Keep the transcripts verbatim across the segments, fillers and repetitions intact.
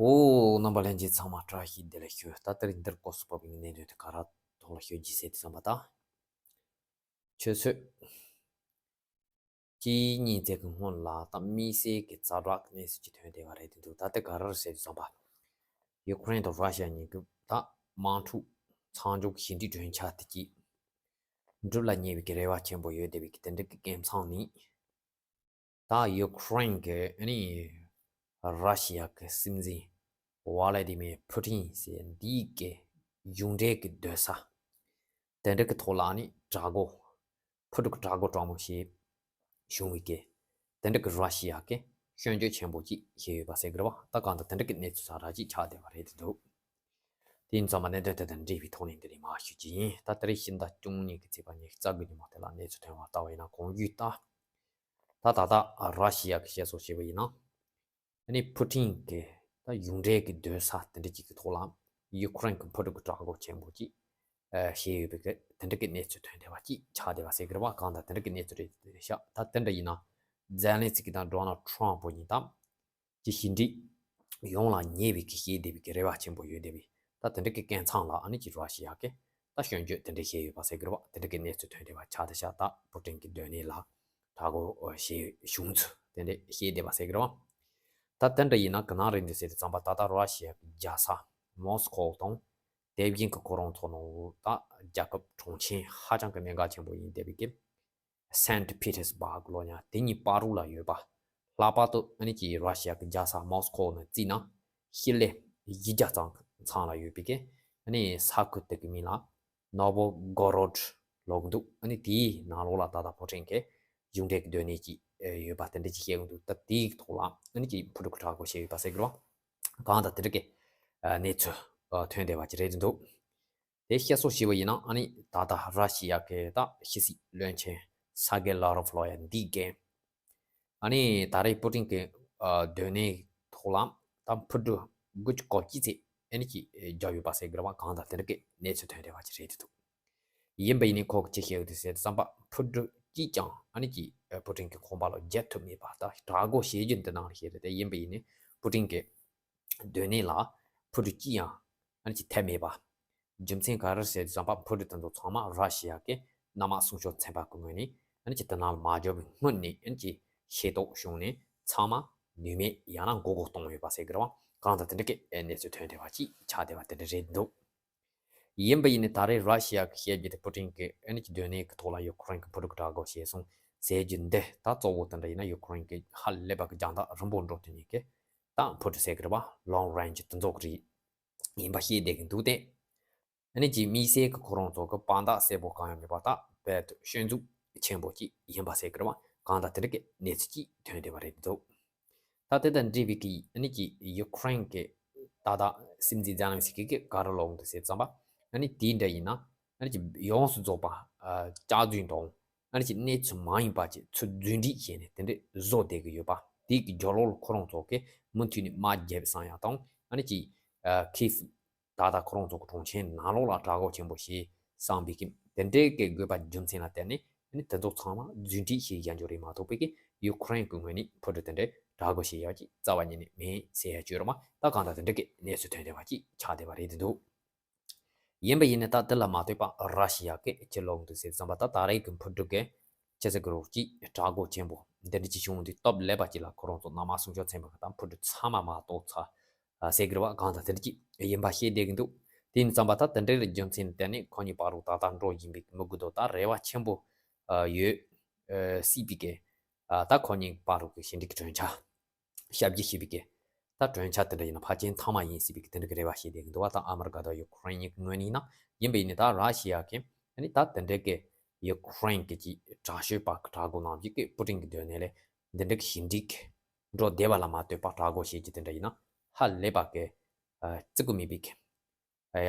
ཨོ། རྣམ་པ་ལྷན་རྒྱས་ཚང་མ་བཀྲ་ཤིས་བདེ་ལེགས་ཞུ། ད་ལྟ་རིང་འདིར་སྐོར་སུ་བབས་པའི་གནད་དོན་དེ་ག་ར་ཐོག་ལ་ཤོད་རྒྱུ་ཟེར་དུས་ཙམ་པ་དང་། ཆུ་ཚོད་གཅིག་གཉིས་ཙམ་གྱི་སྔོན་ལ་ད་དམིགས་བསལ་གྱི་ཛ་དྲག་གི་གནས་ཚུལ་ཅིག་ཐོན་བསྡད་པ་རེད་འདུག་ད་ལྟ་ག་རེ་རེད་ཟེར་དུས་ཙམ་པ། ཡུ་ཀེ་རེན་དང་ར་ཤི་ཡ་གཉིས་ཀྱི་ད་དམག་འཁྲུག་མཚམས་འཇོག་གི་ཞི་འགྲིག་གྲོས་འཆར་དེ་གཅིག་འགྲུབ་ལ་ཉེ་བའི་གི་རེ་བ་ཆེན་པོ་ཡོད་བསྡད་པའི་གི་དེ་འདྲ་གི་སྐབས་མཚམས་ནས། ད་ཡུ་ཀེ་རེན་གྱི་ཨ་ནི་ར་ཤི་ཡ་གི་སྲིད་འཛིན་ཝ་ལ་ཏི་མེ་ཕུ་ཏིན་ཟེར་འདི་གི་གཞུང་འབྲེལ་གྱི་སྡོད་ས་དེ་འདྲ་གི་ཐོག་ལ་ཨ་ནི་དྲག་རྒོལ་ཕུ་དྲུག་གི་དྲག་རྒོལ་དྲག་མོ་ཞིག་བྱུང་བའི་གི་དེ་འདྲ་གི་ར་ཤི་ཡ་གི་སྐྱོན་བརྗོད་ཆེན་པོ་ཅིག་བྱས་ཡོད་པ་ཟེར་གི་རེད་བ། ད་གང་ལྟར་དེ་འདྲ་གི་གནས་ཚུལ་ཟ་ར་ཅིག་ཆགས་བསྡད་པ་རེད་འདུག་དེ་ཡིན་ཙང་མ་གནད་དོན་དེ་དང་འབྲེལ་བའི་ཐོག་ནས་འདི་ནས་མར་ཞུ་རྒྱུ་ཡིན། ད་ལྟ་རེས་ཕྱི་ཟླ་བཅུ་གཉིས་ཀྱི་ཚེས་པ་ཉི་ཤུ་རྩ་དགུ་ཉིན་མོ་དེ་ལ་གནས་ཚུལ་ཐོན་པ་ལྟ་བ་ཡིན་ན་གོང་ཞུས་ལྟར། ད་ད་ལྟ་ར་ཤི་ཡ་གི་བཤད་སྲོལ་བྱས་པ་ཡིན་ན། ཨ་ནི་ཕུ་ཏིན་གྱི་ད་གཞུང་འབྲེལ་གྱི་སྡོད་ས་དེ་འདྲ་ཅིག་གི་ཐོག་ལ་ཡུ་ཀེ་རེན་གྱི་ཕུ་དྲུག་གི་དྲག་རྒོལ་ཆེན་པོ་ཅིག་ཨ་བྱས་ཡོད་པའི་གི་དེ་འདྲ་གི་གནས་ཚུལ་ཐོན་བསྡད་པ་ཅིག་ཆགས་བསྡད་པ་ཟེར་གི་རེད་བ། གང་ལྟར་དེ་འདྲ་གི་གནས་ཚུལ་རེད་ཤག་ད་དེ་འདྲ་ཡིན་ན་ཛེ་ལན་སི་ཀི་དང་ཌོ་ནལ་ཊམ་ཕུ་གཉིས་ད་ཀྱི་ཞི་འགྲིག་ཡོང་ལ་ཉེ་བའི་གི་བྱས་བསྡད་པའི་གི་རེ་བ་ཆེན་པོ་ཡོད་བསྡད་པའི་ད་དེ་འདྲ་གི་སྐབས་མཚམས་ལ་ཨ་ནི་ཅིག་ར་ཤི་ཡ་གི་ད་སྐྱོན་བརྗོད་དེ་འདྲ་བྱས་ཡོད་པ་ཟེར་གི་རེད་བ། དེ་འདྲ་གི་གནས་ཚུལ་ཐོན་བསྡད་པ་ཆགས་བསྡད་ཤག་ད་ཕུ་ཏིན་གྱི་སྡོད་གནས་ལ་དྲག་རྒོལ་བྱས་བྱུང་ཚུལ་དེ་འདྲ་བཤད་བསྡད་པ་ཟེར་གི་རེད་བ། ད་དེ་འདྲ་ཡིན་ན་ག་ན་རེད་འདུག་ཟེར་དུས་ཙམ་པ་ད་ལྟ་ར་ཤི་ཡ་གི་རྒྱལ་ས་མོ་སི་ཁོ་དང་དེ་བཞིན་གྱི་ཁོ་རང་ཚོ་ནང་ད་རྒྱལ་ཁབ་གྲོང་ཁྱེར་ཧ་ཅང་གི་གནད་འགག་ཆེན་པོ་ཡིན་བསྡད་པའི་གི་སན་ཊི་པི་ཏེར་སི་བྷག་ལོ་ཉག་དེ་གཉིས་བར་དུ་ལ་ཡོད་པ། ལྷག་པར་དུ་ཨ་ནི་ཀྱི་ར་ཤི་ཡ་གི་རྒྱལ་ས་མོ་སི་ཁོ་ནས་བརྩིས་ན་ཤི་ལེ་བཞི་བརྒྱ་ཙམ་ཚང་ལ་ཡོད་པའི་གི་ཨ་ནི་ས་ཁུལ་དེ་གི་མིང་ལ་ནོ་བོ་གོ་རོད་ལབ་ཀྱི་འདུག་ཨ་ནི་དེའི་ནང་ལོགས་ལ་ད་ལྟ་ཕུ་ཏིན་གྱི་གཞུང་འབྲེལ་གྱི་སྡོད་གནས་ཅིག་ཡོད་པ་དེ་འདྲ་ཅིག་བཤད་ཀྱི་འདུག་ད་དེའི་ཐོག་ལ་ཨ་ནི་ཀྱི་ཕུ་དྲུག་གི་དྲག་རྒོལ་བྱས་ཡོད་པ་ཟེར་གི་རེད་བ། གང་ལྟར་དེ་འདྲ་གི་གནས་ཚུལ་ཐོན་བསྡད་པ་ཅིག་རེད་འདུག་དེ་བཤད་སྲོལ་བྱས་པ་ཡིན་ན་ཨ་ནི་ད་ལྟ་ར་ཤི་ཡ་གི་ད་ཕྱི་སྲིད་བློན་ཆེན་ས་གེ་ལ་རོབ་ལོ་ཡ་འདི་གས་ཨ་ནི་ད་རེས་པུ་ཏིན་གྱི་ཨ་སྡོད་གནས་ཐོག་ལ་ད་འཕུར་གྲུ་དགུ་བཅུ་གོ་གཅིག་ཙམ་ཨ་ནི་ཅིག་བརྒྱབ་ཡོད་པ་ཟེར་གི་རེད་བ། གང་ལྟར་དེ་འདྲ་གི་གནས་ཚུལ་ཐོན་བསྡད་པ་ཅིག་རེད་འདུག་ཡིན་པ་ཡིན་ནའི་ཁོ་གིས་ཅི་བཤད་ཡོད་དེ་ཟེར་དུས་ཙམ་པ་འཕུར་གྲུ་གཅིག་ཀྱང་ཨ་ནི་ཅིག་པུ་ཏིན་གྱི་ཁང་པ་ལ་བརྒྱབ་ཐུབ་མེད་པ། ད་དྲག་རྒོལ་བྱེད་རྒྱུ་འདི་ནང་ལ་བཤད་རེད་དེ། ཡིན་པ་ཡིན་ནའི་པུ་ཏིན་གྱི་སྡོད་གནས་ལ་འཕུར་གྲུ་གཅིག་ཡང་ཨ་ནི་ཅིག་ཐེབས་མེད་པ། རྒྱུ་མཚན་ག་རེ་ཟེར་དུས་ཙམ་པ་འཕུར་གྲུ་དེ་ཚོ་ཚང་མ་ར་ཤི་ཡ་གི་གནམ་དམག་སྲུང་སྐྱོབ་ཚན་པ་གི་ངོས་ནས་ཨ་ནི་ཅིག་དེ་ནང་ལ་མ་འབྱོར་བའི་སྔོན་ནས་ཨ་ནི་ཅིག་ཤེས་རྟོགས་བྱུང་ནས་ཚང་མ་ནུས་མེད་ཡང་ན་མགོ་སྐོར་གཏོང་ཡོད་པ་ཟེར་གི་རེད་བ། གང་ལྟར་དེ་འདྲ་གི་གནས་ཚུལ་ཐོན་བསྡད་པ་ཅིག་ཆགས་བསྡད་པ་དེ་འདྲ་རེད་འདུག་ཡིན་པ་ཡིན་ནའི་ད་རེས་ར་ཤི་ཡ་གི་བཤད་རྒྱུ་དེ་པུ་ཏིན་གྱི་ཨ་ནི་ཀྱི་སྡོད་གནས་ཀྱི་ཐོག་ལ་ཡུ་ཀེ་རེན་གྱི་འཕུར་གྲུ་དྲག་རྒོལ་བྱས་སོང་ཟེར་རྒྱུ་འདི་ད་གཙོ་བོ་དེ་འདྲ་ཡིན་ན་ཡུ་ཀེ་རེན་གྱི་ཧ་ལས་པ་གི་རྒྱང་ཐག་རིང་པོ་འགྲོ་ཐུབ་མཁན་གྱི་ད་འཕུར་གྲུ་ཟེར་གི་རེད་བ། ལོང་རེན་ཇི་དེ་ཚོ་གི་རིགས་ཡིན་པ་བཤད་བསྡད་ཀྱི་འདུག་སྟེ། ཨ་ནི་ཀྱི་དམིགས་བསལ་གྱི་ཁོ་རང་ཚོ་གི་དཔང་རྟགས་གསལ་པོ་གང་ཡང་མེད་པ་ད་དཔེ་སྐྱོན་འཛུགས་ཆེན་པོ་ཅིག་ཡིན་པ་ཟེར་གི་རེད་བ། གང་ལྟར་དེ་འདྲ་གི་གནས་ཚུལ་ཅིག་ཐོན་བསྡད་པ་རེད་འདུག་ད་དེ་དང་འབྲེལ་བའི་གི་ཨ་ནི་ཀྱི་ཡུ་ཀེ་རེན་གྱི་ད་ལྟ་སྲིད་འཛིན་ཛེ་ལན་སི་ཀི་གིས་ག་རེ་ལབ་འདུག་ཟེར་ཙམ་པ། ཨ་ནི་དེའི་འདྲ་ཡིན་ན་ཨ་ནི་ཀྱི་ཡོངས་སུ་རྫོགས་པ་ཨ་བསྐྱར་འཛུགས་དང་ཨ་ནི་ཀྱི་གནས་ཚུལ་མ་ཡིན་པ་ཅིག་ཚུར་རྫུན་སྒྲིག་བྱས་ནས་དེ་འདྲ་བཟོ་བསྡད་ཀྱི་ཡོད་པ། དེའི་གི་རྒྱབ་ལོགས་ལ་ཁོ་རང་ཚོ་གིས་མུ་མཐུད་ནས་དམག་རྒྱག་བསམ་ཡ་དང་ཨ་ནི་ཀྱི་ཨ་ཁིབ་ད་ལྟ་ཁོ་རང་ཚོ་གི་གྲོང་ཁྱེར་ནང་ལོགས་ལ་དྲག་རྒོལ་ཆེན་པོ་བྱས་བསམ་པའི་གི་དེ་འདྲའི་གི་དགོས་པ་རྒྱུ་མཚན་ལ་བརྟེན་ནས་ཨ་ནི་དེ་ཚོ་ཚང་མ་རྫུན་སྒྲིག་བྱས་བཞག་རྒྱུ་རེད་མ་གཏོགས་པའི་གི་ཡུ་ཀེ་རེན་གི་ངོས་ནས་འཕུར་གྲུ་དེ་འདྲའི་དྲག་རྒོལ་བྱས་ཡག་ཅིག་རྩ་བ་ཉིད་ནས་མེད་ཟེར་ཡ་ཅིག་ཡོད་རེད་མ། ད་གང་ལྟར་དེ་འདྲ་གི་གནས་ཚུལ་ཐོན་བསྡད་པ་ཅིག་ཆགས་བསྡད་པ་རེད་འདུག་ཡིན་པ་ཡིན་ནའི་ད་དེ་ལ་མ་ལྟོས་པ་ར་ཤི་ཡ་གི་ཅི་ལབ་འདུག་ཟེར་ཙམ་པ། ད་ད་རེས་ཀྱི་འཕུར་གྲུ་གི་ཅི་ཟེར་གི་རེད། ཅིག་དྲག་རྒོལ་ཆེན་པོ་འདི་འདྲ་ཅིག་བྱུང་དུས་སྟབས་ལེགས་པ་ཅིག་ལ་ཁོ་རང་ཚོ་གནམ་དམག་སྲུང་སྐྱོབ་ཚན་པ་གི་ད་འཕུར་གྲུ་ཚང་མ་མར་གཏོར་ཚར་ཨ་ཟེར་གི་རེད་བ། གང་ལྟར་དེ་འདྲ་ཅིག་ཡིན་པ་ཤེས་བསྡད་ཀྱི་འདུག་དེ་ཡིན་ཙམ་པ་ད་དེ་འདྲའི་རྒྱུ་མཚན་ལ་བརྟེན་ནས་ཁོ་གཉིས་བར་དུ་ད་ལྟ་འགྲོ་བཞིན་པའི་མི་དགོས་དོ་ད་རེ་བ་ཆེན་པོ་ཨ་ཡོད་ཨ་སྲིད་པའི་གི་ཨ་ད་ཁོ་གཉིས་བར་དུ་གི་ཞི་འགྲིག་གི་གྲོས་འཆར་ཞབས་ཕྱི་ཞུས་པའི་གི་ད་གྲོས་འཆར་དེ་འདྲ་ཡིན་ན་ཕལ་ཆེར་མཐའ་མ་ཡིན་སྲིད་པའི་གི་དེ་འདྲ་གི་རེ་བ་བྱེད་བསྡད་ཀྱི་འདུག་བ། ད་ཨ་མི་རི་ཀ་དང་ཡུ་ཀེ་རེན་གཉིས་ཀྱི་ངོས་ནས་ཡིན་ན། ཡིན་པ་ཡིན་ནའི་ད་ར་ཤི་ཡ་གི་ཨ་ནི་ད་དེ་འདྲའི་གི་ཡུ་ཀེ་རེན་གི་ཅིག་དྲག་ཤོས་པ་གི་དྲག་རྒོལ་ནང་བཞིན་གི་པུ་ཏིན་གི་སྡོད་གནས་ལ་འདི་འདྲའི་གི་ཞི་འགྲིག་འགྲོ་བསྡད་པ་ལ་མ་ལྟོས་པ་དྲག་རྒོལ་བྱེད་ཀྱི་དེ་འདྲ་ཡིན་ན་ཧ་ལས་པ་གི་ཨ་བརྩི་གི་མེད་པའི་གི་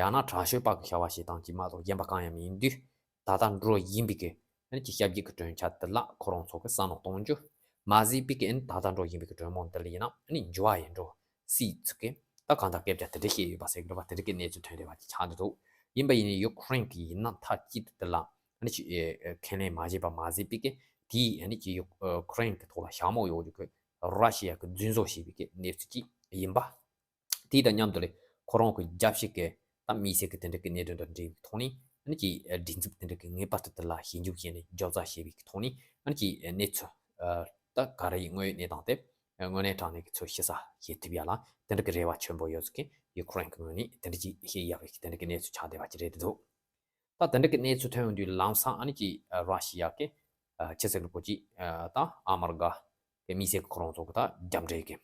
ཡང་ན་དྲག་ཤོས་པ་གི་བྱ་བ་བྱེད་སྟངས་ཀྱིས་མ་གཏོགས་གཞན་པ་གང་ཡང་མི་ཡིན་དུས། ད་ལྟ་འགྲོ་བཞིན་པའི་གི་ཨ་ནི་ཅིག་ཞབས་ཕྱི་གི་གྲོས་འཆར་དེ་ལ་ཁོ་རང་ཚོ་གི་བསམ་བློ་གཏོང་རྒྱུ་མ་ཟད་པའི་གི་ཨ་ནི་ད་ལྟ་འགྲོ་བཞིན་པའི་གི་གྲོས་མོལ་འདི་ལ་ཡིན་ན་ཨ་ནི་འགྱུར་བ་ཡིན་འགྲོ་སྲིད་ཚུགས་གི་ད་གང་ལྟར་སྐད་ཆ་དེ་འདྲ་བཤད་ཡོད་པ་ཟེར་གི་རེད་པ། དེ་འདྲ་གི་གནས་ཚུལ་ཐོན་བསྡད་པ་ཅིག་ཆགས་འདུག་ཡིན་པ་ཡིན་ནའི་ཡུ་ཀེ་རེན་གི་ཡིན་ན་མཐའ་གཅིག་ཏུ་དེ་ལ་ཨ་ནི་ཅིག་ཨེ་ཨེ་ཁས་ལེན་མ་བྱས་པ་མ་ཟད་པའི་གི་དེའི་ཨ་ནི་ཅིག་ཡུ་ཨེ་ཀེ་རེན་གི་ཐོག་ལ་ཞྭ་མོ་གཡོག་རྒྱུ་གི་ར་ཤི་ཡ་གི་རྫུན་བཟོ་བྱས་པའི་གི་གནས་ཚུལ་ཅིག་ཡིན་པ། དེ་དང་མཉམ་དུ་ལས་ཁོ་རང་གི་རྒྱབ་ཕྱོགས་ཀྱི་ད་དམིགས་བསལ་གྱི་དེ་འདྲ་གི་གནད་དོན་དང་འབྲེལ་བའི་ཐོག་ནས་ཨ་ནི་ཀྱི་སྒྲིག་འཛུགས་དེ་འདྲ་གི་ངེས་པར་དུ་དེ་ལ་ཞིབ་འཇུག་བྱས་ནས་རྒྱབ་རྩ་བྱས་པའི་ཐོག་ནས་ཨ་ནི་ཀྱི་གནས་ཚུལ་ད་ག་རེ་ཡིན་དངོས་ཡོད་གནས་སྟངས་དེ་དངོས་གནས་དྲང་གནས་ཀྱི་ཚུལ་ཤེས་ས་ཤེས་ཐུབ་ཡ་ལ་དེ་འདྲ་གི་རེ་བ་ཆེན་པོ་ཡོད་ཚུལ་གྱི་ཡུ་ཁུ་རེན་གྱི་ངོས་ནས་དེ་འདྲ་ཅིག་བཤད་ཡག་གི་དེ་འདྲ་གི་གནས་ཚུལ་ཆགས་བསྡད་པ་ཅིག་རེད་འདུག་ད་དེ་འདྲ་གི་གནས་ཚུལ་ཐོན་ཡོང་དུས་ལམ་སང་ཨ་ནི་ཀྱི་ར་ཤི་ཡ་གི་ཆི་ཟེར་གི་པོ་ཅིག་ད་ཨ་མ་རི་ཀ་གི་དམིགས་བསལ་གྱི་ཁོ་རང་ཚོ་གི་ད་རྒྱབ་འབྲེལ་གི་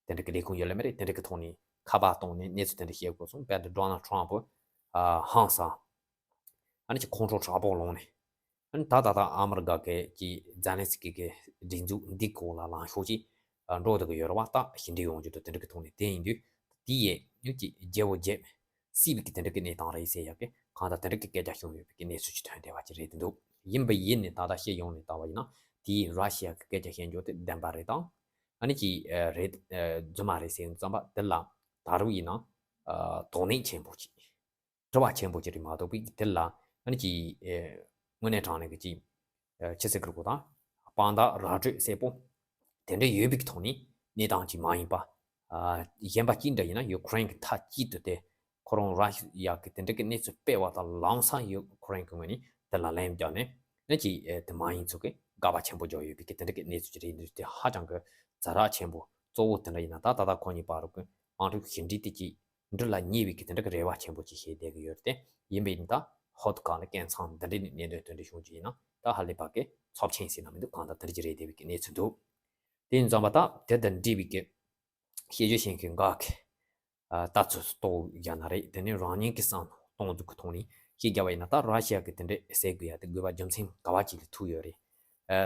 དེ་འདྲ་གི་ལས་ཁུངས་ཡོད་ལ་མེད་རེད། དེ་འདྲ་གི་ཐོག་ནས་ཁ་པར་བཏང་ནས་གནས་ཚུལ་དེ་འདྲ་བཤད་དགོས་སོང་། བལ་དུ་ཌོ་ནལ་ཊམ་ཕུ་ཧང་སང་ཨ་ནི་ཀྱི་ཁོང་ཁྲོ་དྲག་པོ་ལངས་ནས་ཨ་ནི་ད་ད་ད་ཨ་མ་རི་ཀ་གི་ཀྱི་ཛེ་ལན་སི་ཀི་གི་སྒྲིག་འཛུགས་འདི་སྐོར་ལ་ལངས་ཕྱོགས་ཀྱི་འགྲོ་བསྡད་ཀྱི་ཡོད་རེད་བ། ད་ཞི་འགྲིག་ཡོང་རྒྱུ་དང་དེ་འདྲ་གི་ཐོག་ནས་དེ་ཡིན་དུས་དེ་ཡས་ཡུལ་གྱི་རྒྱལ་བོ་རྒྱལ་སྲིད་པའི་གི་དེ་འདྲ་གི་གནས་སྟངས་རེད་ཟེར་ཡག་གི་གང་ལྟར་དེ་འདྲ་གི་སྐད་ཆ་བྱུང་ཡོད་པའི་གི་གནས་ཚུལ་ཅིག་ཐོན་བསྡད་པ་ཅིག་རེད་འདུག་ཡིན་པ་ཡིན་ནས་ད་ལྟ་བཤད་ཡོང་ནས་ལྟ་བ་ཡིན་ན་དེའི་ར་ཤི་ཡ་གི་སྐད་ཆ་བཤད་རྒྱུ་དེ་བདེན་པ་རེད་དང་ཨ་ནི་ཀྱི་རེད་རྫུན་མ་རེད་ཟེར་ཙམ་པ་དེ་ལ་ད་རུང་ཡིན་ན་དོགས་གནད་ཆེན་པོ་ཅིག་དྲི་བ་ཆེན་པོ་ཅིག་རེད་མ་གཏོགས་པའི་དེ་ལ་ཨ་ནི་ཀྱི་དངོས་གནས་དྲང་གནས་ཀྱི་ཅིག་ཆི་ཟེར་གི་རེད་གོ་ད་དཔང་རྟགས་ར་སྤྲོད་གསལ་པོ་དེ་འདྲ་ཡོད་པའི་གི་ཐོག་ནས་གནས་སྟངས་ཅིག་མ་ཡིན་པ། གཞན་པ་ཅི་འདྲ་ཡིན་ན་ཡུ་ཁུ་རེན་གྱི་མཐའ་དཀྱིལ་དུ་དེ་ཁོ་རང་ར་ཤི་ཡ་གི་དེ་འདྲ་གི་གནས་ཚུལ་སྤེལ་བ་དང་ལམ་སང་ཡུ་ཁུ་རེན་གྱི་ངོས་ནས་དེ་ལ་ལན་བརྒྱབ་ནས་ནི་ཅིག་དེ་མ་ཡིན་ཚུལ་གྱི་དགག་པ་ཆེན་པོ་བརྒྱབ་ཡོད་པའི་གི་དེ་འདྲ་གི་གནས་ཚུལ་ཅིག་རེད་འདུག་དེ་ཧ་ཅང་གི་ཛ་དྲག་ཆེན་པོ་གཙོ་བོ་དེ་འདྲ་ཡིན་ན་ད་ད་ལྟ་ཁོ་གཉིས་བར་གྱི་དམག་འཁྲུག་ཞི་འགྲིག་དེ་ཅིག་འགྲུབ་ལ་ཉེ་བའི་གི་དེ་འདྲ་གི་རེ་བ་ཆེན་པོ་ཅིག་བྱས་བསྡད་ཀྱི་ཡོད་རེད་དེ། ཡིན་པས་ནི་ད་ཧོ་ཐི་གང་ལ་སྐད་མཚམས་འདི་འདྲ་ནས་གནད་དོན་དེ་འདྲ་བྱུང་རྒྱུ་ཡིན་ན་ད་ཧ་ལས་པ་གི་ཚབས་ཆེན་ཟེར་ན་མི་འདུག་གང་ལྟར་དེ་འདྲ་ཅིག་རེད་བསྡད་པའི་གི་གནས་ཚུལ་འདུག་དེ་ཡིན་ཙམ་པ་ད་དེ་དང་འབྲེལ་བའི་གི་ཤེས་རྒྱུ་ཤེས་མཁན་འགའ་གི་ལྟ་ཚུལ་རྟོགས་རྒྱ་ན་རེད། དེ་ནས་རང་ཉིད་ཀྱི་བསམ་སྟངས་འཛུགས་ཀྱི་ཐོག་ནས་ཤེས་རྒྱ་བ་ཡིན་ན་ད་ར་ཤི་ཡ་གི་དེ་འདྲ་ཟེར་དགོས་ཡ་དེ་དགོས་པ་རྒྱུ་མཚན་ག་བ་ཅིག་ལ་ཐུག་ཡོད་རེད།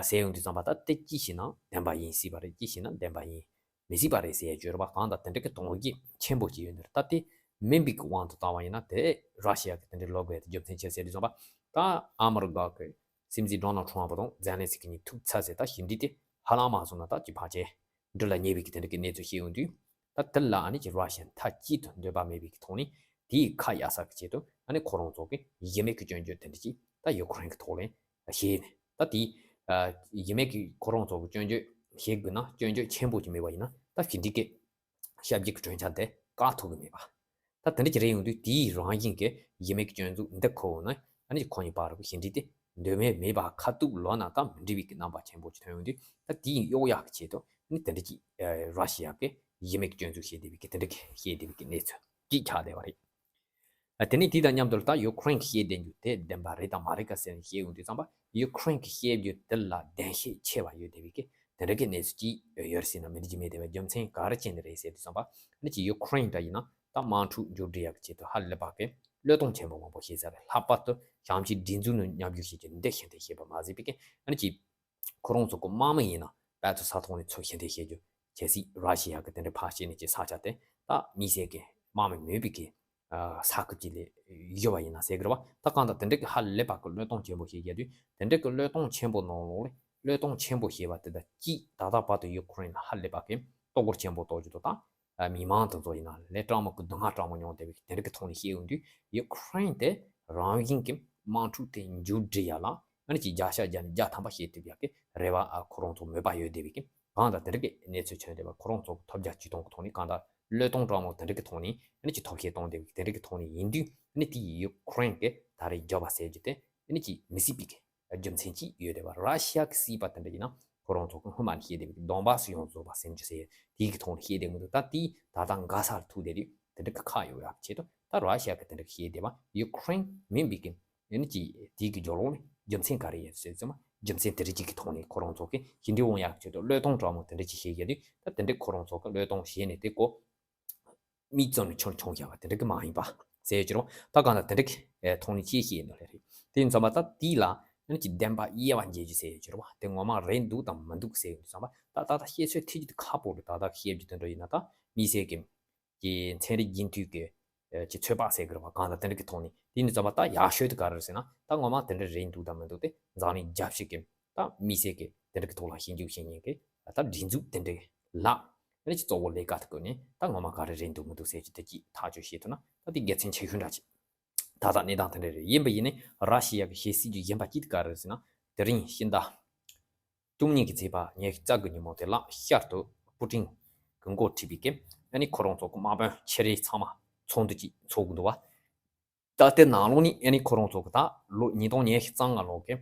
ཟེར་ཡོང་དུས་ཙམ་པ་ད་དེ་ཅི་ཞིག་ན་བདེན་པ་ཡིན་སྲིད་པ་རེད། ཅི་ཞིག་ན་བདེན་པ་ཡིན་མི་སྲིད་པ་རེད་ཟེར་ཡ་བརྗོད་ར་བ་གང་དང་དེ་འདྲ་གི་དོགས་གཞི་ཆེན་པོ་ཅིག་ཡོད་འདུག་ད་དེ་མིན་པའི་གི་དབང་དུ་བཏང་བ་ཡིན་ན་དེ་ར་ཤི་ཡ་གི་དེ་འདྲ་ལོག་དགོས་ཡ་དེ་རྒྱུ་མཚན་ཆེ་ཟེར་དུས་ཙམ་པ་ད་ཨ་མི་རི་ཀ་གི་སྲིད་འཛིན་ཌོ་ནལ་ཊམ་ཕུ་དང་ཛེ་ལན་སི་ཀི་གཉིས་ཐུག་ཚར་ཚེ་ད་ཞི་འགྲིག་དེ་ཧ་ལམ་མ་སོང་ན་ད་ཅི་ཕལ་ཆེར་འགྲུབ་ལ་ཉེ་བའི་གི་དེ་འདྲ་གི་གནས་ཚུལ་ཤེས་ཡོང་དུས་ད་དེ་ལ་ཨ་ནི་ཅི་ར་ཤི་ཡ་མཐའ་གཅིག་ཏུ་འདོད་པ་མེད་པའི་གི་ཐོག་ནས་དེའི་ཁ་གཡར་ས་གི་ཆེད་དུ་ཨ་ནི་ཁོ་རང་ཚོ་གི་གཞི་མེད་གི་སྐྱོན་བརྗོད་དེ་འདྲ་ཅིག་ད་ཡུ་ཁུ་རེན་གི་ཐོག་ལ་བྱས་ནས་ད་དེའི་གཞི་མེད་གི་ཁོ་རང་ཚོ་གི་སྐྱོན་བརྗོད་བྱེད་དགོས་ན་སྐྱོན་བརྗོད་ཆེན་པོ་ཅིག་མེད་པ་ཡིན་ན་ད་ཞི་འགྲིག་གི་ཞབས་ཀྱི་གྲོས་འཆར་དེ་བཀག་ཐུབ་ཀྱི་མེད་པ། ད་དེ་འདྲ་ཅིག་རེད་ཡོང་དུས་དེའི་རང་བཞིན་གྱི་གཞི་མེད་ཀྱི་སྐྱོན་འཛུགས་འདི་ཁོ་བོ་ནི་ཨ་ནི་ཁོ་གཉིས་བར་གྱི་ཞི་འགྲིག་དེ་འདོད་མེད་མེད་པ་ཁ་ཐུག་ལོག་ན་ད་མི་འགྲིག་པའི་གི་རྣམ་པ་ཆེན་པོ་ཅིག་ཐོན་ཡོང་དུས་ད་དེའི་གཡོག་ཡག་གི་ཆེད་དུ་ནི་དེ་འདྲ་ཅིག་ར་ཤི་ཡ་གི་གཞི་མེད་ཀྱི་སྐྱོན་འཛུགས་བྱེད་བསྡད་པའི་གི་དེ་འདྲ་གི་བཤད་བསྡད་པའི་གི་གནས་ཚུལ་ཅིག་ཆགས་བསྡད་པ་རེད། དེ་ནས་དེ་དང་མཉམ་དུ་ད་ཡུ་ཁུ་རེན་གྱིས་བཤད་བསྡད་རྒྱུ་དེ་བདེན་པ་རེད་དང་མ་རེད་ག་ཟེར་ནས་བཤད་ཡོང་དུས་ཙམ་པ་ཡུ་ཁུ་རེན་གྱིས་བཤད་རྒྱུ་དེ་ལ་བདེན་ཤས་ཆེ་བ་ཡོད་བསྡད་པའི་གི་དེ་འདྲ་གི་གནས་ཚུལ་ཅིག་ཡོད་རེད་ཟེར་ན་མི་འགྲིག་གི་མེད་བསྡད་པའི་རྒྱུ་མཚན་ག་རེ་བྱས་ནས་རེད་ཟེར་དུས་ཙམ་པ་ནི་ཅིག་ཡུ་ཁུ་རེན་འདྲ་ཡིན་ན་ད་དམག་འཁྲུག་མཇུག་སྒྲིལ་ཡག་གི་ཆེད་དུ་ཧ་ལས་པ་གི་བློས་གཏོང་ཆེན་པོ་མང་པོ་བྱས་ཚར་རེད། ལྷག་པར་དུ་ཞང་ཆེན་སྒྲིག་འཛུགས་ནང་མཉམ་ཞུགས་བྱེད་རྒྱུ་འདི་ཤིན་ཏུ་ཤེས་པ་མ་ཟད་པའི་གི་ཨ་ནི་ཅིག་ཁོ་རང་ཚོ་གི་དམག་མི་ཡིན་ན་བལ་ཚོ་ས་ཐོག་ནས་ཚུར་ཞི་འགྲིག་བྱེད་རྒྱུ་གལ་སྲིད་ར་ཤི་ཡ་གི་དེ་འདྲའི་ཕར་བཤད་ནས་ཀྱི་ས་ཆ་དེ་ད་དམིགས་བསལ་གི་དམག་མི་མེད་པའི་གི་ས་ཁུལ་ཅིག་ལས་ཡོད་པ་ཡིན་ན་ཟེར་གི་རེད་བ། ད་གང་ལྟར་དེ་འདྲའི་གི་ཧ་ལས་པ་གི་བློས་གཏོང་ཆེན་པོ་ཞིག་བྱས་དུས་དེ་འདྲའི་གི་བློས་གཏོང་ཆེན་པོ་ནང་ལོགས་ལས་བློས་གཏོང་ཆེན་པོ་བྱས་པ་དེ་དང་གཅིག་ད་ལྟ་བར་དུ་ཡུ་ཁུ་རེན་ལ་ཧ་ལས་པ་གི་ལྟོ་གོར་ཆེན་པོ་གཏོང་རྒྱུ་དང་ད་མི་མང་དེ་ཚོ་ཡིན་ན་ལས་སྤྲང་མོ་གི་སྡུག་བསྔལ་སྤྲང་མོ་མྱོང་བསྡད་པའི་དེ་འདྲ་གི་ཐོག་ནས་བཤད་ཡོང་དུས་ཡུ་ཁུ་རེན་དེ་རང་བཞིན་གྱི་དམག་འཁྲུག་དེ་མཇུག་སྒྲིལ་ཡ་ལ་ཨ་ནི་ཅིག་བརྒྱ་ཆ་བརྒྱ་ནས་བརྒྱ་ཐམ་པ་བཤད་ཐུབ་ཡ་གི་རེ་བ་ཨ་ཁོ་རང་ཚོ་མོས་པ་ཡོད་བསྡད་པའི་གི་གང་ལྟར་དེ་འདྲ་གི་གནས་ཚུལ་བྱུང་བསྡད་པ་ཁོ་རང་ཚོ་གི་ཐོབ་རྒྱ་ཇུས་གཏོང་གི་ཐོག་ནས་གང་ལྟར་བློས་གཏོང་སྤྲང་མོ་དེ་འདྲ་གི་ཐོག་ནས་ཨ་ནི་ཅིག་ཐོབ་བཤད་གཏོང་བསྡད་པའི་གི་དེ་འདྲ་གི་ཐོག་ནས་ཡིན་དུས་ཨ་ནི་དེ་ཡི་ཡུ་ཁུ་རེན་གི་ད་རེས་བརྒྱབ་པ་ཟེར་རྒྱུ་དེ་ཨ་ནི་ཅིག་མི་སྲིད་པའི་གི་རྒྱུ་མཚན་ཅིག་ཡོད་རེད་བ། ར་ཤི་ཡ་གི་སྲིད་པ་དེ་འདྲ་ཡིན་ན་ཁོ་རང་ཚོ་གི་སྔོན་མ་ནས་བཤད་བསྡད་པའི་དོན་བ་སུ་ཡོང་བཟོ་བ་སེམས་ཅུ་ཟེར་དེའི་གི་ཐོག་ནས་བཤད་བསྡད་མི་འདུག་ད་དེའི་ད་ལྟ་འགག་ས་ལ་ཐུག་བསྡད་དུས་དེ་འདྲ་གི་ཁག་ཡོད་ཡག་ཆེད་དུ་ད་ར་ཤི་ཡ་གི་དེ་འདྲ་གི་བཤད་བསྡད་པ་ཡུ་ཁུ་རེན་མིན་པའི་གི་ཡིན་གྱི་དེའི་གི་སྦྱོར་ལོག་ནས་རྒྱུ་མཚན་ག་རེ་ཡོད་ཟེར་ཙམ་རྒྱུ་མཚན་དེ་རིགས་ཀྱི་ཐོག་ནས་ཁོ་རང་ཚོ་གི་ཞི་འགྲིག་འོང་ཡག་ཆེད་དུ་བློས་གཏོང་སྤྲང་མོ་དེ་འདྲ་ཅིག་བཤད་བསྡད་དུས་ད་དེ་འདྲ་ཁོ་རང་ཚོ་གི་བློས་གཏོང་བྱས་ནས་དེ་ཀོ་མིག་བཙུམ་ནས་ཆུང་ཆུང་བཞག་པ་དེ་འདྲ་གི་མ་ཡིན་པ་ཟེར་གྱི་རོ། ད་གང་ལྟར་དེ་འདྲ་གི་ཐོག་ནས་ཅི་ཤེས་ཡིན་ནོ་ལེ་རེད། དེ་ཡིན་ཙམ་པ་ད་དེ་ལ་ཨ་ནི་ཅིག་བདེན་པ་དབྱེ་བ་འབྱེད་རྒྱུ་ཟེར་ཡོད་ཀྱི་རོ། དེ་ངོ་མ་རེད་འདུག་དང་མི་འདུག་ཟེར་ཡོད་ཙམ་པ་ད་ད་ད་བཤད་ཚོད་ཐིག་རྒྱུ་དེ་ཁག་པོ་རེད། ད་ད་བཤད་རྒྱུ་དེ་འདྲ་ཡིན་ན་ད་དམིགས་བསལ་གྱི་ཀྱི་ཚན་རིག་རྒྱུན་མཐུད་ཀྱི་ཀྱི་ཚོད་དཔག་ཟེར་གི་རེད་བ། གང་ལྟར་དེ་འདྲ་གི་ཐོག་ནས་དེ་ནི་ཙམ་པ་ད་ཡག་ཤོས་དེ་ག་རེ་རེད་ཟེར་ན་ད་ངོ་མ་དེ་འདྲ་རེད་འདུག་དང་མི་འདུག་དེ་འཛམ་གླིང་རྒྱབ་ཤིག་གི་ད་དམིགས་བསལ་གྱི་དེ་འདྲ་གི་ཐོག་ལ་ཞིབ་འཇུག་བྱེད་མཁན་གྱི་ད་སྒྲིག་འཛུགས་དེ་འདྲ་ལ་ཨ་ནི་ཅིག་གཙོ་བོ་ལས་ཀ་དེ་བཀོལ་ནས་ད་ངོ་མ་ག་རེ་རེད་འདུག་མི་འདུག་ཟེར་གྱི་དེ་ཅིག་ཐག་གཅོད་བྱེད་ཐུབ་ན་ད་དེ་དགེ་མཚན་ཆེ་ཤོས་འདྲ་ཅིག་ད་ལྟ་གནས་སྟངས་དེ་འདྲ་རེད། ཡིན་པ་ཡིན་ནའི་ར་ཤི་ཡ་གི་ཞེ་སྲིད་ཀྱི་གཞན་པ་ཅིག་དེ་ག་རེ་རེད་ཟེར་ན་དེ་རིང་ཕྱི་ཟླ་བཅུ་གཉིས་ཀྱི་ཚེས་པ་ཉི་ཤུ་རྩ་དགུ་ཉིན་མོ་དེ་ལ་ཤར་དུ་པུ་ཏིན་གྱིས་འགོ་ཁྲིད་པའི་གི་ ཨ་ནི་ཁོ་རང་ཚོ་གི་དམག་དཔོན་ཆེ་རེ་ཚང་མ་ཚོགས་འདུ་ཅིག་ཚོགས་གི་འདུག་བ། ད་དེ་ནང་ལོགས་ནས་ཨ་ནི་ཁོ་རང་ཚོ་གི་ད་ལོ་ཉིས་སྟོང་ཉི་ཤུ་རྩ་ལྔ་ལོ་གི་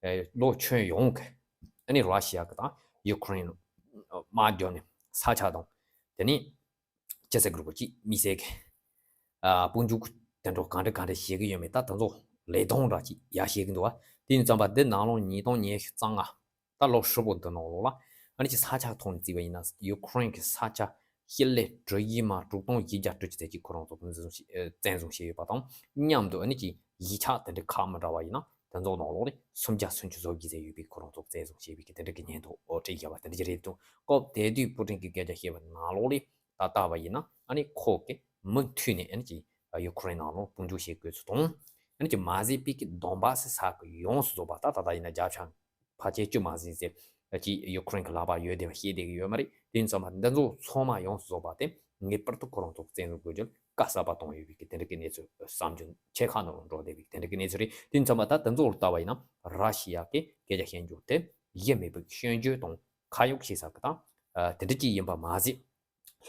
ཨེ་ལོ་ཁྱོན་ཡོངས་གི་ཨ་ནི་ར་ཤི་ཡ་གི་དང་ཡུ་ཁུ་རེན་དམག་རྒྱབ་ནས་ས་ཆ་དང་དེ་ནས་ཅི་ཟེར་དགོས་རེད་གོ། ཅིག་མི་སེར་གི་ཨ་དཔུང་འཇུག་དེ་འདྲ་གང་འདྲ་གང་འདྲ་བྱེད་གི་ཡོད་མེད་ད་དེ་ཚོ་ལས་སྟངས་འདྲ་ཅིག་ཡར་བཤད་གི་འདུག་བ། དེ་ཡིན་ཙང་པ་འདི་ནང་ལོགས་ཉིས་སྟོང་ཉི་ཤུ་རྩ་ལྔ་ད་ལོ་ཧྲིལ་པོ་འདི་ནང་ལོགས་ལ་ཨ་ནི་ཅིག་ས་ཆ་ཐོག་ནས་བརྩིས་པ་ཡིན་ན་ཡུ་ཁུ་རེན་གི་ས་ཆ་ཞི་ལི་དྲུག་བརྒྱ་མ་དྲུག་སྟོང་བཞི་བརྒྱ་དྲུག་ཅུ་ཙམ་ཅིག་ཁོ་རང་ཚོ་འཛིན་བཟུང་བྱས་ཨ་བཙན་བཟུང་བྱས་ཡོད་པ་དང་མཉམ་དུ་ཨ་ནི་ཅིག་གཞིས་ཆགས་དེ་འདྲ་ཁག་མི་འདྲ་བ་ཡིན་ན་དེ་ཚོ་ནང་ལོགས་ནས་སུམ་བརྒྱ་སུམ་ཅུ་སོ་བརྒྱད་ཙམ་ཡོད་པའི་ཁོ་རང་ཚོ་བཙན་བཟུང་བྱས་པའི་གི་དེ་འདྲ་གི་སྙན་ཐོ་ཨོ་སྤྲད་བཞག་པ་དེ་འདྲ་ཅིག་རེད་འདུག་སྐབས་དེ་དུས་པུ་ཏིན་གྱིས་སྐད་ཆ་བཤད་པ་ནང་ལོགས་ལས་ད་ལྟ་བ་ཡིན་ན་ཨ་ནི་ཁོ་གི་མུ་མཐུད་ནས་ཨ་ནི་ཅིག་ཡུ་ཁུ་རེན་ནང་ལོགས་དཔུང་འཇུག་བྱེད་དགོས་ཚུལ་དང་ཨ་ནི་ཅིག་མ་ཟད་པའི་གི་དོན་བག་སི་ས་གི་ཡོངས་སུ་རྫོགས་པ་ད་ད་ལྟ་ཡིན་ན་བརྒྱ་ཆ་ཕལ་ཆེར་བཅུ་མ་ཟིན་ཟེར་ཅིག་ཡུ་ཁུ་རེན་གྱི་ལག་པར་ཡོད་བསྡད་པ་ཤེས་བསྡད་ཀྱི་ཡོད་མ་རེད། དེ་ཡིན་ཙང་མ་འདི་ཚོ་ཚང་མ་ཡོངས་སུ་རྫོགས་པ་དེ་ངེས་པར་དུ་ཁོ་རང་ཚོ་བཙན་བཟུང་དགོས་རྒྱུ་བཀའ་གསར་པ་བཏང་ཡོད་པའི་གི་དེ་འདྲ་གི་གནས་ཚུལ་བསམ་རྒྱུ་ཆེ་ཁག་ནང་ལ་འགྲོ་བསྡད་པའི་དེ་འདྲ་གི་གནས་ཚུལ་རེད། དེ་ཡིན་ཙང་མ་ད་དེ་ཚོ་ལ་ལྟ་བ་ཡིན་ན་ར་ཤི་ཡ་གི་སྐད་ཆ་བཤད་རྒྱུ་དེ་ཡེ་མེད་པའི་སྐྱོན་བརྗོད་དང་ཁ་གཡོག་བྱེད་ས་གི་དང་དེ་འདྲ་ཅིག་ཡིན་པ་མ་ཟད།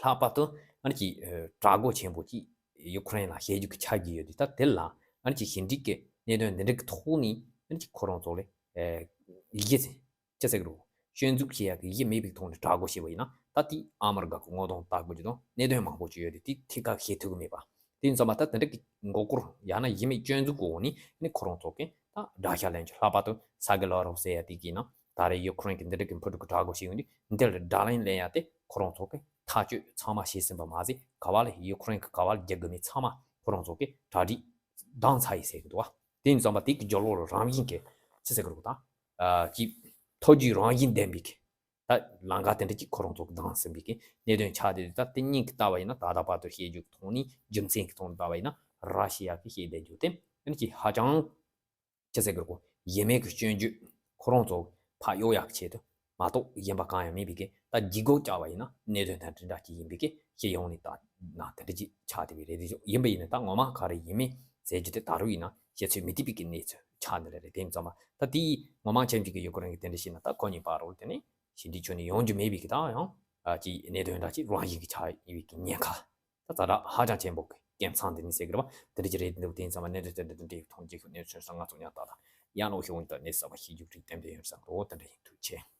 ལྷག་པར་དུ་ཨ་ནི་ཅིག་ཨ་དྲག་རྒོལ་ཆེན་པོ་ཅིག་ཡུ་ཁུ་རེན་ལ་བྱེད་རྒྱུ་གི་ཆགས་ཀྱི་ཡོད་དུས་ད་དེ་ལ་ཨ་ནི་ཅིག་ཞི་འགྲིག་གི་གནད་དོན་འདི་འདྲ་གི་ཐོག་ནས་ཨ་ནི་ཅིག་ཁོ་རང་ཚོ་ལ་ཨེ་ཡི་གེ་ཅི་ཟེར་གི་རེད། སྐྱོན་འཛུགས་བྱེད་ཡག་གི་ཡི་གེ་མེད་པའི་ཐོག་ནས་དྲག་རྒོལ་བྱས་པ་ཡིན་ན་ད་དེ་ཨ་མི་རི་ཀ་གི་ངོ་གདོང་ལྟ་དགོས་ཀྱི་དང་གནད་དོན་མང་པོ་ཅིག་ཡོད་དུས་དེ་ཐད་ཀར་བྱེད་ཐུབ་ཀྱི་མེད་པ། དེ་ཡིན་ཙང་མ་ད་དེ་འདྲ་གི་མགོ་སྐོར་ཡང་ན་ཡི་གེ་མེད་སྐྱོན་འཛུགས་གི་འོག་ནས་ཨ་ནི་ཁོ་རང་ཚོ་གི་ད་དགྲ་ཤ་ལེན་རྒྱུ་ལྷག་པར་དུ་ས་གི་ལ་རོགས་ཟེར་ཡ་དེ་གི་ཡིན་ན་ད་རེས་ཡུ་ཁུ་རེན་གི་འདི་འདྲ་གི་འཕུར་གྲུ་གི་དྲག་རྒོལ་བྱས་ཡོང་དུས་འདི་ལ་དགྲ་ལན་ལེན་ཡ་དེ་ཁོ་རང་ཚོ་གི་ཐག་གཅོད་ཚང་མ་བྱས་ཟིན་པ་མ་ཟད་ག་བ་ལ་ཡུ་ཁུ་རེན་གི་ག་བ་ལ་རྒྱག་དགོས་མིན་ཚང་མ་ཁོ་རང་ཚོ་གི་གྲ་སྒྲིག་བཏང་ཚར་ཡི་ཟེར་གི་འདུག་བ། དེ་ཡིན་ཙང་མ་དེ་གི་རྒྱབ་ལོགས་ལ་རང་བཞིན་གི་ཅི་ཟེར་གི་རེད་གོ། ད་ཨ་ཅིག་ཐབས་ཇུས་རང་བཞིན་ལྡན་པའི་གི་ད་ལམ་ཁ་དེ་འདྲ་ཅིག་ཁོ་རང་ཚོ་གི་བདམས་ཟིན་པའི་གི་གནད་དོན་ཆགས་བསྡད་དུས་ད་དེ་གཉིས་ཀྱི་ལྟ་བ་ཡིན་ན་ད་ལྟ་བར་དུ་བཤད་རྒྱུ་གི་ཐོག་ནས་རྒྱུ་མཚན་གི་ཐོག་ནས་ལྟ་བ་ཡིན་ན་ར་ཤི་ཡ་གི་བཤད་བསྡད་རྒྱུ་དེ་ཨ་ནི་ཅིག་ཧ་ཅང་ཅི་ཟེར་གི་རེད་གོ། ཡེ་མེད་གི་སྐྱོན་བརྗོད་ཁོ་རང་ཚོ་ཕར་གཡུག་ཡག་ཆེད་དུ་མ་གཏོགས་གཞན་པ་གང་ཡང་མེད་པའི་གི་ད་འཇིགས་སྒོ་བཅག་པ་ཡིན་ན་གནད་དོན་དང་འདྲ་འདྲ་ཅིག་ཡིན་པའི་གི་སྤྱི་ཡོངས་ནས་ད་ན་དེ་འདྲ་ཅིག་ཆགས་བསྡད་པའི་རེད། དེ་ཡིན་པ་ཡིན་ན་ད་ངོ་མ་ག་རེ་ཡིན་མིན་ཟེར་རྒྱུ་དེ་ད་རུང་ཡིན་ན་བཤད་ཚོད་མི་ཐིག་པའི་གི་གནས་ཚུལ་ཆགས་ནི་རེད། དེ་ཡིན་ཙང་མ་ད་དེའི་ངོ་མ་ཁྱེད་ཀྱི་ཡུ་ཀེ་རེན་གི་དེ་འདྲ་བཤད་ན་ད་ཁོ་གཉིས་བར་རོལ་དེ་ནས་ཞི་འགྲིག་ཁྱོན་ནས་ཡོང་རྒྱུ་མེད་པའི་གི་ད་ཡང་ཨ་ཅིག་གནད་དོན་འདྲ་ཅིག་རང་བཞིན་གི་ཆགས་ཡོད་པའི་གི་ཉེན་ཁ་ད་ཛ་དྲག་ཧ་ཅང་ཆེན་པོ་གི་སྐྱེམས་ཚང་དེ་ནི་ཟེར་གི་རེད་བ། དེ་འདྲ་ཅིག་རེད་འདུག་དེ་ཡིན་ཙང་མ་གནད་དོན་དེ་འདྲ་དེ་འདྲའི་ཐོག་མཇལ་ཁུ་གནས་ཚུལ་སང་ང་ཚོ་ཉག་ད་ད་ཡང་ལོ་ཤོད་འོང་ད་གནས་ས་བ་ཤེས་རྒྱུ་རིག་གཏན་དེ་ཡོད་བསམ་འགྲོ་དེ་འདྲ་ཡིན། ཐུགས་རྗེ་ཆེ།